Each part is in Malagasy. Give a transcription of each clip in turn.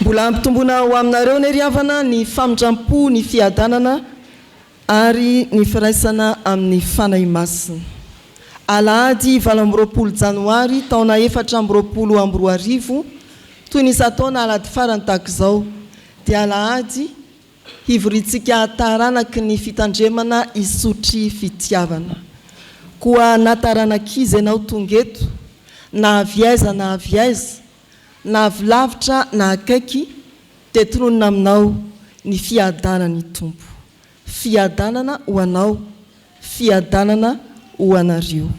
Mbola hampitomboina ho aminareo anie ry havana ny famindram-po, ny fiadanana ary ny firaisana amin'ny Fanahy Masina. Alahady 28 janoary taona 2024, toy ny isan-taona alahady farany tahaka izao, dia alahady hivoriantsika taranaky ny fitandremana Isotry fitiavana. Koa na taranak'iza ianao tonga eto, na avy aiza na avy aiza, na avy lavitra na akaiky, dia tononina aminao ny fiadanan'ny Tompo. Fiadanana ho anao, fiadanana ho anareo.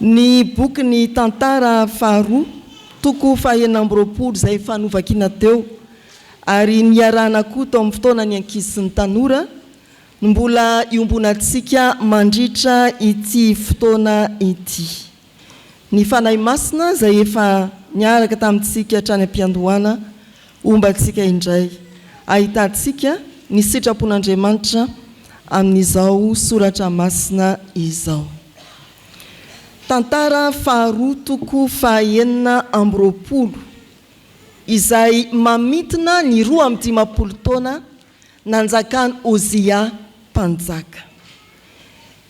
Ny bokin'ny Tantara faharoa, toko faha-26 izay efa novakiana teo ary niarahana koa tao amin'ny fotoanan'ny ankizy sy ny tanora no mbola iombonantsika mandritra ity fotoana ity. Ny Fanahy Masina izay efa niaraka tamintsika hatrany am-piandohana homba antsika indray, ahitantsika ny sitrapon'Andriamanitra amin'izao soratra masina izao. Tantara faharoa toko faha-26 izay mamintina ny 52 taona nanjakan'i Ozia mpanjaka.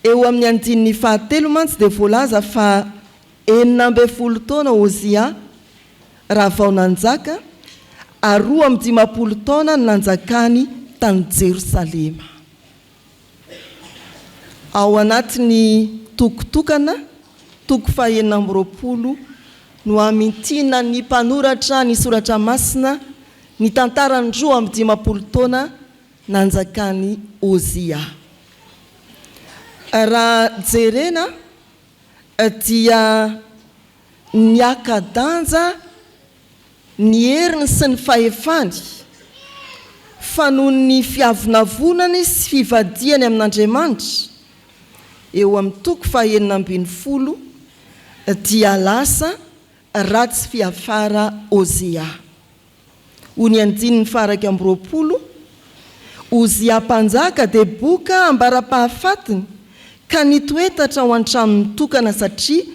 Eo amin'ny andininy fahatelo mantsy dia voalaza fa 16 taona Ozia raha vao nanjaka ary 52 taona ny nanjakany tany Jerosalema. Ao anatin'ny toko tokana, toko faha-26, no hamintinan'ny mpanoratra ny Soratra Masina ny tantaran'ny 52 taona nanjakan'i Ozia. Raha jerena dia niaka-danja ny heriny sy ny fahefany, fa noho ny fiavonavonany sy fivadihany amin'Andriamanitra, eo amin'ny toko faha-16, dia lasa ratsy fiafara Hosea. Hoy ny andininy faha-21, Ozia mpanjaka dia boka ambara-pahafatiny ka nitoetatra ao an-tranony tokana satria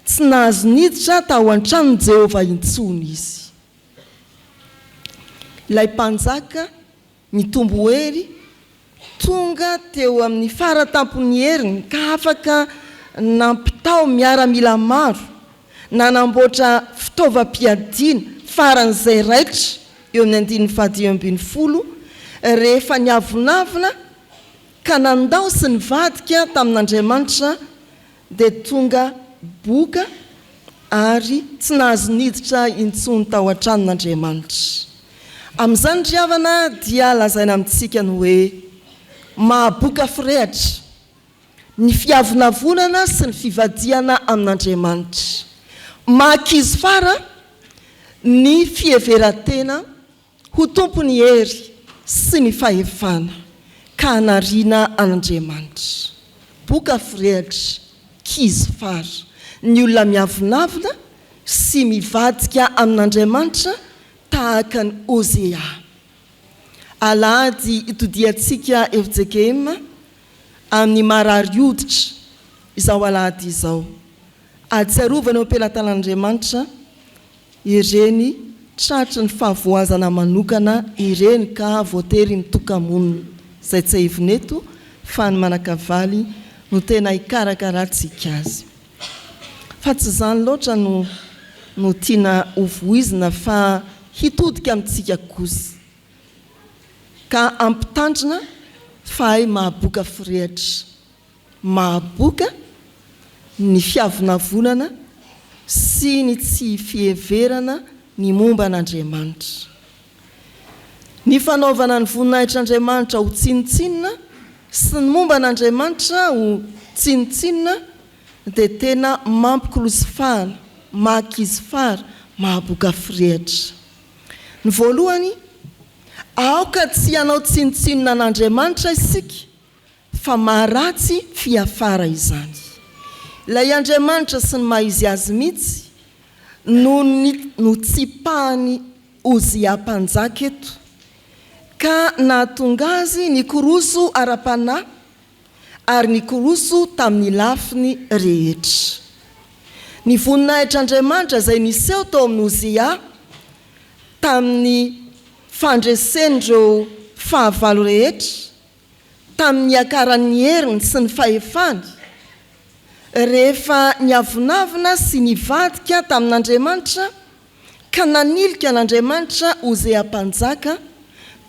tsy nahazo niditra tao an-tranon'i Jehovah intsony izy. Ilay mpanjaka Nitombo hery, tonga teo amin'ny fara tampon'ny heriny ka afaka nampitao miaramila maro, nanamboatra fitaovam-piadiana faran'izay raitra eo amin'ny andininy fahadimy ambin'ny folo, rehefa niavonavona ka nandao sy nivadika tamin'Andriamanitra dia tonga boka ary tsy nahazo niditra intsony tao an-tranon'Andriamanitra. Amin'izany ry havana dia lazaina amintsika ny hoe mahaboka firehatra ny fiavonavonana sy ny fivadihana amin'Andriamanitra. Mahakizo fara ny fiheveran-tena Ho tompon'ny hery sy ny fahefana ka hanariana an'Andriamanitra. Boka firehatra, kizo fara, ny olona miavonavona sy mivadika amin'Andriamanitra tahaka an'i Hosea. Alahady itodihantsika fjkm amin'ny marary hoditra izao alahady izao. Ahatsiarovana eo am-pelatanan'Andriamanitra ireny tratry ny fahavoazana manokana ireny ka voatery mitoka-monina, izay tsiahivina eto fa ny manan-kavaly no tena hikarakarantsika azy. Fa tsy izany loatra no no tiana hovoizina fa hitodika amintsika kosa ka hampitandrina fa hay mahaboka firehatra. Mahaboka ny fiavonavonana sy ny tsy fiheverana ny momba an'Andriamanitra. Ny fanaovana ny voninahitr'Andriamanitra ho tsinontsinona sy ny momba an'Andriamanitra ho tsinontsinona dia tena mampikolosifahana, mahakizy fara, mahaboka firehatra. Ny voalohany, aoka tsy hanao tsinontsinona an'Andriamanitra isika fa maharatsy fiafara izany. Ilay Andriamanitra sy ny maha-izy azy mihitsy no notsipahan'i Ozia mpanjaka eto, ka nahatonga azy nikoroso ara-panahy ary nikoroso tamin'ny lafiny rehetra. Ny voninahitr'Andriamanitra izay niseho tao amin'i Ozia. Tamin'ny fandresen'ireo fahavalo rehetra, tamin'ny niakaran'ny heriny sy ny fahefany, rehefa niavonavona sy nivadika tamin'Andriamanitra ka nanilika an'Andriamanitra Hosea Mpanjaka,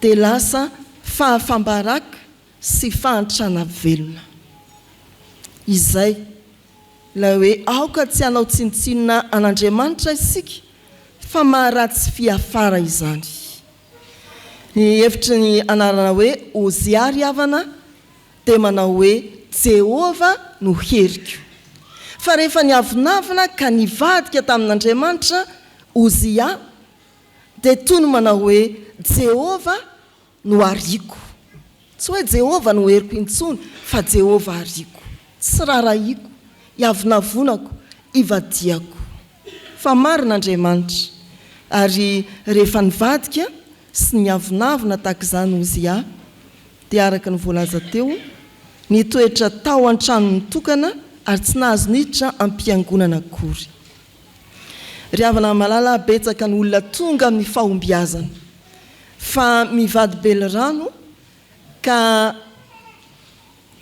dia lasa fahafam-baraka sy fahantrana velona. Izay ilay hoe aoka tsy hanao tsinontsinona an'Andriamanitra isika fa maharatsy fiafara izany. Ny hevitry ny anarana hoe Hosea ry havana dia manao hoe Jehovah no heriko. Fa rehefa niavonavona ka nivadika tamin'Andriamanitra Hosea dia toy ny manao hoe Jehovah no ariako. Tsy hoe Jehovah no heriko intsony, fa Jehovah ariako. Tsy rarahiko, iavonavonako, ivadihako. Fa marina Andriamanitra. Ary rehefa nivadika sy niavonavona tahaka izany Ozia, dia araka ny voalaza teo, nitoetra tao an-tranony tokana ary tsy nahazo niditra am-piangonana akory. Ry havana malala, betsaka ny olona tonga amin'ny fahombiazana. Fa mivadi-belirano ka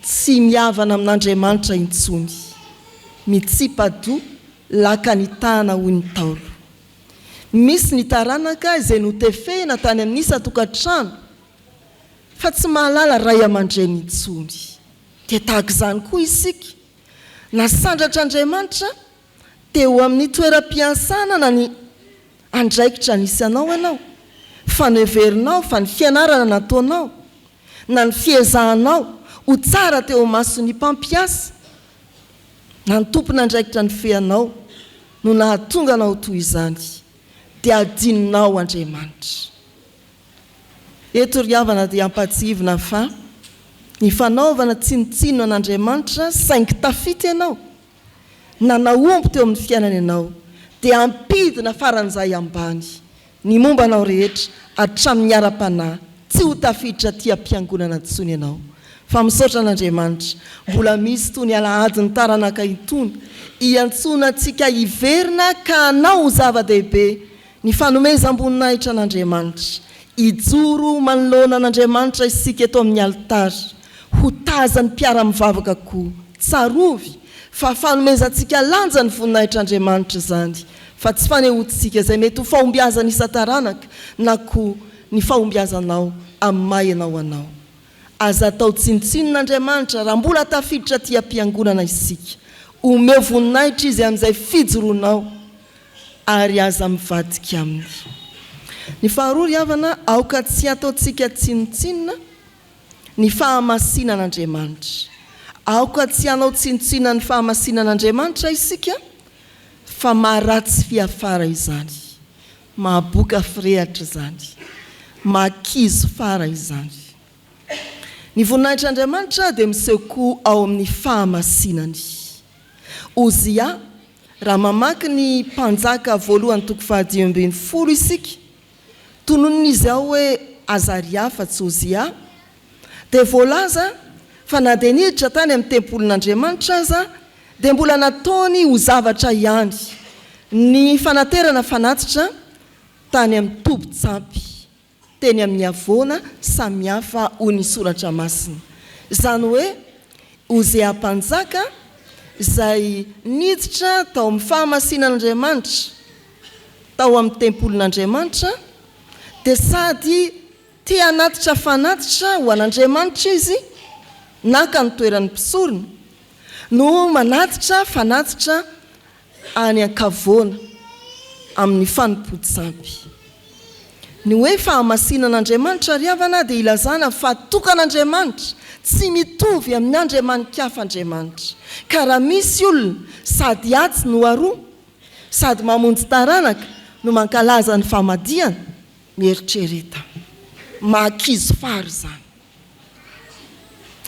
tsy mihavana amin'Andriamanitra intsony. Mitsipa-doha laka ny tana hoy ny Ntaolo. Misy ny taranaka izay notefena tany amin'ny isan-tokantrano fa tsy mahalala ray aman-dreny intsony. Dia tahaka izany koa isika, nasandratr'Andriamanitra teo amin'ny toeram-piasana na ny andraikitra nisy anao ianao, fa noheverinao fa ny fianarana nataonao na ny fiezahanao ho tsara teo imason'ny mpampiasa na ny tompon'andraikitra nifehy anao no nahatonga anao ho toy izany, dia adinonao Andriamanitra. Eto ry havana dia ampahatsihivina fa ny fanaovana tsinontsinona an'Andriamanitra saingy tafita ianao, na nahomby teo amin'ny fiainana ianao, dia hampidina faran'izay ambany ny momba anao rehetra hatramin'ny ara-panahy, tsy ho tafiditra aty am-piangonana intsony ianao. Fa misaotra an'Andriamanitra, mbola misy itony alahadin'ny taranaka itony, iantsoana antsika hiverina ka hanao ho zava-dehibe Ny fanomezam-boninahitra an'Andriamanitra. Hijoro manoloana an'Andriamanitra isika eto amin'ny alitara. Ho tazan'ny mpiara-mivavaka koa. Tsarovy fa fanomezantsika lanja ny voninahitr'Andriamanitra izany, fa tsy fanehoantsika izay mety ho fahombiazana isan-taranaka na koa ny fahombiazanao amin'ny maha ianao anao. Aza atao tsinontsinona Andriamanitra raha mbola tafiditra aty am-piangonana isika. Omeo voninahitra Izy amin'izay fijoroanao. ary aza mivadika aminy. Ny faharoa ry havana, aoka tsy hataontsika tsinontsinona ny fahamasinan'Andriamanitra. Aoka tsy hanao tsinontsinona ny fahamasinan'Andriamanitra isika fa maharatsy fiafara izany, mahaboka firehatra izany, mahakizo fara izany. Ny voninahitr'Andriamanitra dia miseho koa ao amin'ny fahamasinany. Ozia Raha mamaky ny Mpanjaka voalohany toko faha-15 isika, tononin'izy ao hoe Azaria fa tsy Ozia, dia voalaza fa na dia niditra tany amin'ny tempolin'Andriamanitra aza dia mbola nataony ho zavatra ihany ny fanaterana fanatitra tany amin'ny tobin-tsampy. teny amin'ny havoana samihafa hoy ny Soratra Masina. Izany hoe Hosea Mpanjaka izay niditra tao amin'ny fahamasinan'Andriamanitra, tao amin'ny tempolin'Andriamanitra, dia sady te hanatitra fanatitra ho an'Andriamanitra izy, naka ny toeran'ny mpisorona, no manatitra fanatitra any an-kavoana amin'ny fanompoan-tsampy. Ny hoe fahamasinan'Andriamanitra ry havana dia ilazana fa tokan'Andriamanitra, tsy mitovy amin'ny andriamani-kafa Andriamanitra. Ka raha misy olona sady atsy no aroa, sady mamonjy taranaka no mankalaza ny famadihana, mieritrereta. Mahakizo fary izany.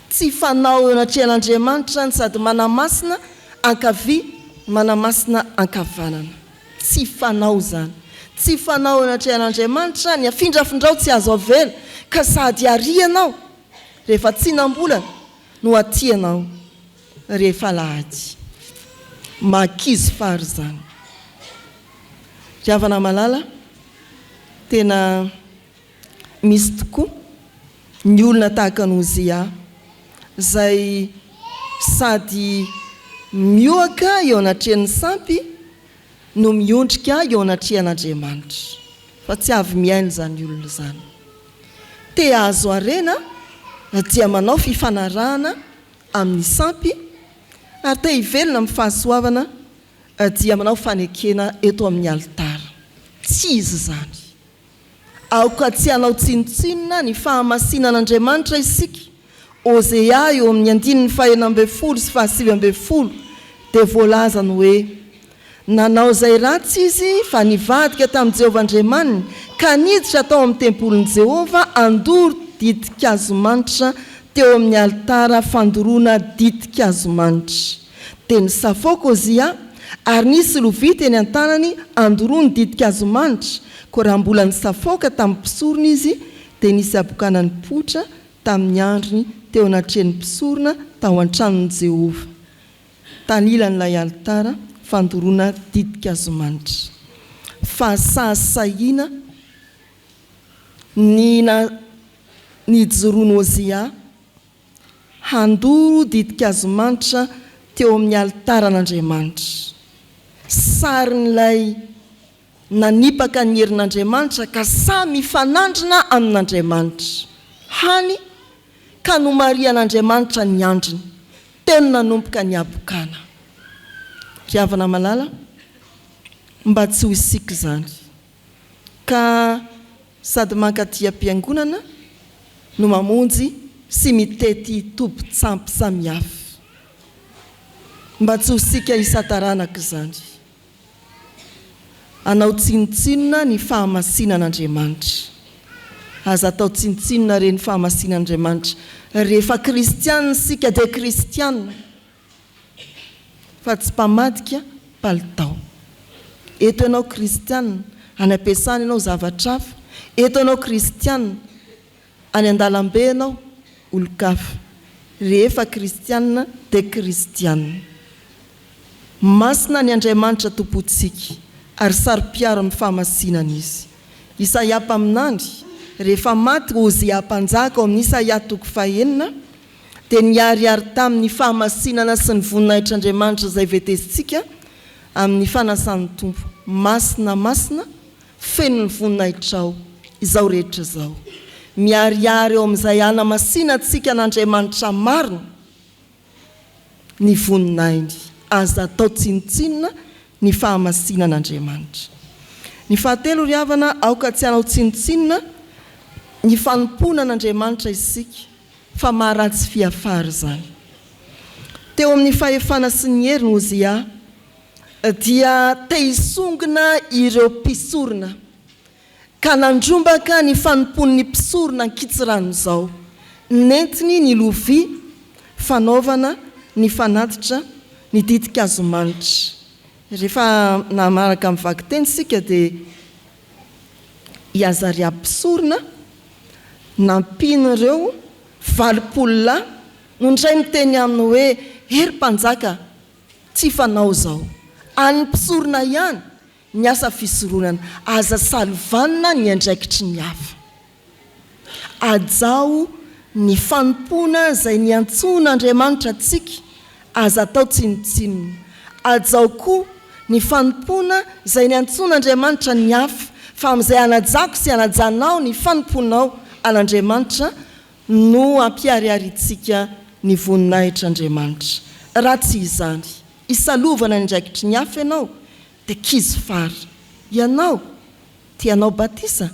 Tsy fanao eo anatrehan'Andriamanitra ny sady manamasina ankavia manamasina ankavanana. Tsy fanao izany. Tsy fanao eo anatrehan'Andriamanitra ny afindrafindrao tsy azo avela ka sady ary ianao rehefa tsinam-bolana no aty ianao rehefa alahady. Mahakizo fary izany. Ry havana malala, te. Tena misy tokoa ny olona tahaka an'i Hosea izay sady miohaka eo anatrehan'ny sampy no miondrika eo anatrehan'Andriamanitra. Fa tsy avy mihaino izany olona izany. Te hahazo harena dia manao fifanarahana amin'ny sampy ary te hivelona amin'ny fahasoavana dia manao fanekena eto amin'ny alitara. Tsy izy izany. Aoka tsy hanao tsinontsinona ny fahamasinan'Andriamanitra isika. Hosea eo amin'ny andininy faha-16 sy faha-19 dia voalazany hoe, Nanao izay ratsy izy fa nivadika tamin'i Jehovah Andriamaniny, ka niditra tao amin'ny tempolin'i Jehovah handoro ditin-kazomanitra teo amin'ny alitara fandoroana ditin-kazomanitra. Dia nisafoaka Ozia, ary nisy lovia teny an-tanany handoroany ditin-kazomanitra, koa raha mbola nisafoaka tamin'ny mpisorona izy, dia nisy habokana nipoitra tamin'ny andriny teo anatrehan'ny mpisorona tao an-tranon'i Jehovah. Tanilan'ilay alitara fandoroana ditin-kazomanitra. Fahasahisahiana ny nijoroan'i Ozia handoro ditin-kazomanitra teo amin'ny alitaran'Andriamanitra. Sarin'ilay nanipaka ny herin'Andriamanitra ka sahy mifanandrina amin'Andriamanitra. Hany ka nomarihan'Andriamanitra ny andriny. Teo no nanomboka ny habokana. Ry havana malala, mba tsy ho isika izany, ka sady mankaty am-piangonana no mamonjy sy mitety tobin-tsampy samihafa. Mba tsy ho isika isan-taranaka izany. Hanao tsinontsinona ny fahamasinan'Andriamanitra. Aza atao tsinontsinona re ny fahamasinan'Andriamanitra. Rehefa kristiana isika dia kristiana fa tsy mpamadika palitao. Eto ianao kristiana, any am-piasana ianao zavatra hafa. Eto ianao kristiana, Any an-dalambe ianao, olon-kafa. Rehefa kristiana dia kristiana. Masina ny Andriamanitra Tompontsika, ary saro-piaro amin'ny fahamasinana Izy. Isaia mpaminany, rehefa maty Hosea mpanjaka ao amin'ny Isaia toko fahenina, dia niharihary tamin'ny fahamasinana sy ny voninahitr'Andriamanitra izay vetezintsika amin'ny fanasan'ny Tompo. Masina, masina, Feno ny voninahitrao izao rehetra izao. Miharihary eo amin'izay hanamasinantsika an'Andriamanitra marina ny voninahiny. Aza atao tsinontsinona ny fahamasinan'Andriamanitra. Ny fahatelo ry havana, aoka tsy hanao tsinontsinona ny fanompoana an'Andriamanitra isika fa maharatsy fiafara izany. Teo amin'ny fahefana sy ny heriny Hosea dia te hisongona ireo mpisorona, ka nandrombaka ny fanompoan'ny mpisorona ankitsirano izao. Nentiny ny lovia fanaovana ny fanatitra ny ditin-kazo manitra. Rehefa namaraka ny vakiteny isika dia i Azaria mpisorona nampian'ireo 80 lahy no indray miteny aminy hoe, Hery mpanjaka, Tsy fanao izao. An'ny mpisorona ihany ny asa fisoronana. Aza salovanina ny andraikitry ny hafa. Hajao ny fanompoana izay niantsoan'Andriamanitra antsika, aza atao tsinontsinona. Hajao koa ny fanompoana izay niantsoan'Andriamanitra ny hafa, fa amin'izay hanajako sy hanajanao ny fanompoanao an'Andriamanitra no hampiharihariantsika ny voninahitr'Andriamanitra. Raha tsy izany, hisalovana ny andraikitry ny hafa ianao, dia kizo fara. Ianao, te hanao batisa,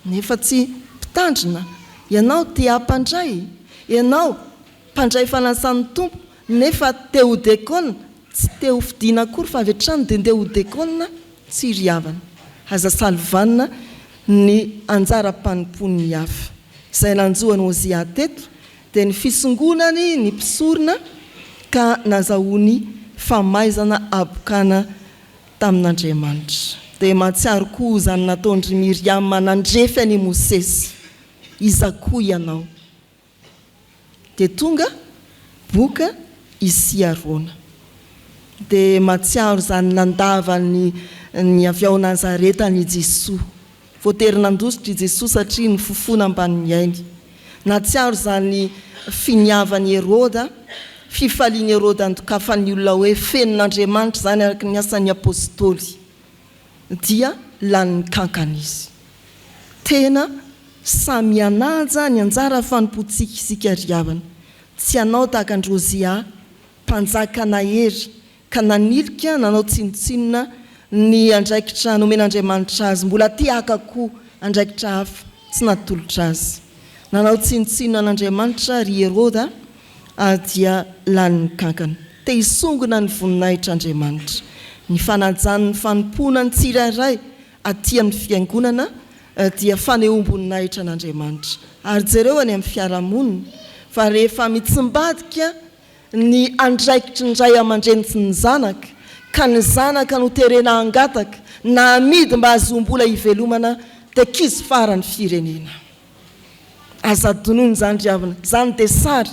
nefa tsy mpitandrina. Ianao, te hampandray. Ianao, mpandray fanasan'ny Tompo, nefa te ho dekona, tsy te ho fidiana akory fa avy hatrany dia ndeha ho dekona, Tsia ry havana, aza salovanina ny anjara-panompoan'ny hafa. Izay nanjo an'i Hosea teto dia ny fisongonany ny mpisorona ka nazahoany famaizana habokana tamin'Andriamanitra. Dia mahatsiaro koa izany nataon-dry Miriama nandrefy an'i Mosesy, Iza koa ianao? Dia tonga boka i Siarona. Dia mahatsiaro izany nandavan'ny ny avy ao Nazareta an'i Jesoa. Voatery nandositra i Jesoa satria nifofona ambanin'ny ainy. Nahatsiaro izany finiavan'i Heroda, fifalian'i Heroda nidokafan'ny olona hoe fenon'Andriamanitra izany araka ny asan'ny Apostoly, dia lanin'ny kankana izy. Tena samy hanaja ny anjara fanompoantsika isika ry havana. Tsy hanao tahaka an-dry Hosea, mpanjaka nahery, ka nanilika nanao tsinontsinona ny andraikitra nomen'Andriamanitra azy, mbola te haka koa andraikitra hafa tsy natolotra azy. Nanao tsinontsinona an'Andriamanitra ry Heroda ary dia lanin'ny kankana. Te hisongona ny voninahitr'Andriamanitra. Ny fanajany ny fanompoana ny tsirairay aty amin'ny fiangonana dia fanehoam-boninahitra an'Andriamanitra. Ary jereo any amin'ny fiarahamonina fa rehefa mitsimbadika ny andraikitry ny ray aman-dreny sy ny zanaka, ka ny zanaka no terena hangataka na hamidy mba hahazoam-bola hivelomana dia ankizy fara ny firenena. Aza adinoina izany ry havana, izany dia sary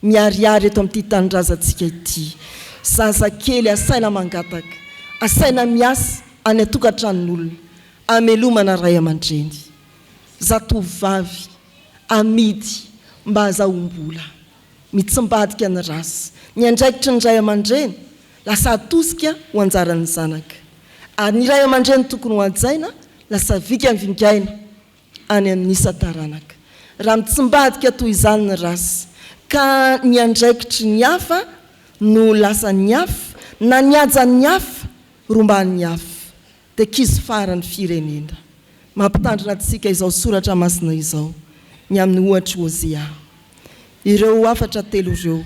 miharihary eto amin'ity tanindrazantsika ity. Zazakely asaina mangataka, asaina miasa any an-tokantranon'olona, amelomana ray aman-dreny. Zatovovavy amidy mba hahazahoam-bola. Mitsimbadika ny race. Ny andraikitry ny ray aman-dreny lasa atosika ho anjaran'ny zanaka. Ary ny ray aman-dreny tokony ho hajaina lasa vingavingaina any amin'ny isan-taranaka. Raha mitsimbadika toy izany ny race, ka ny andraikitry ny hafa no lasa ny hafa, na ny hajan'ny hafa rombahan'ny hafa, dia kizo faran'ny firenena. Mampitandrina antsika izao soratra masina izao ny amin'ny ohatr'i Hosea. Ireo hafatra telo ireo,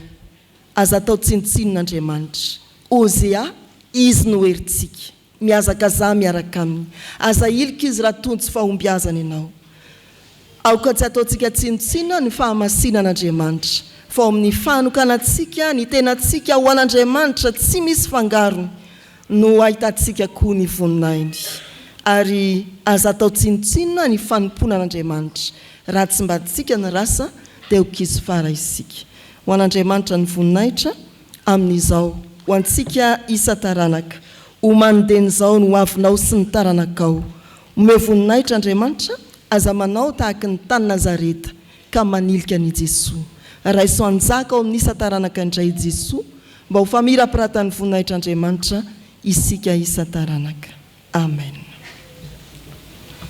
aza atao tsinontsinona Andriamanitra. Hosea, Izy no herintsika. Mihazakazaha miaraka Aminy. Aza ahilika Izy raha tojo tsy fahombiazana ianao. Aoka tsy hataontsika tsinontsinona ny fahamasinan'Andriamanitra, fa ao amin'ny fanokanantsika ny tenantsika ho an'Andriamanitra tsy misy fangarony no ahitantsika koa ny voninahiny. Ary aza atao tsinontsinona ny fanompoana an'Andriamanitra. Raha tsy mba antsika ny rasa dia ho kizo fara isika. Ho an'Andriamanitra ny voninahitra amin'izao, ho antsika isan-taranaka. Omano dieny izao ny hoavinao sy ny taranakao. Omeo voninahitra Andriamanitra, aza manao tahaky ny tany Nazareta ka manilika an' i Jesoa. Raiso hanjaka ao amin'ny isan-taranaka indray i Jesoa mba ho famirapiratan'ny voninahitr'Andriamanitra isika isan-taranaka. Amen.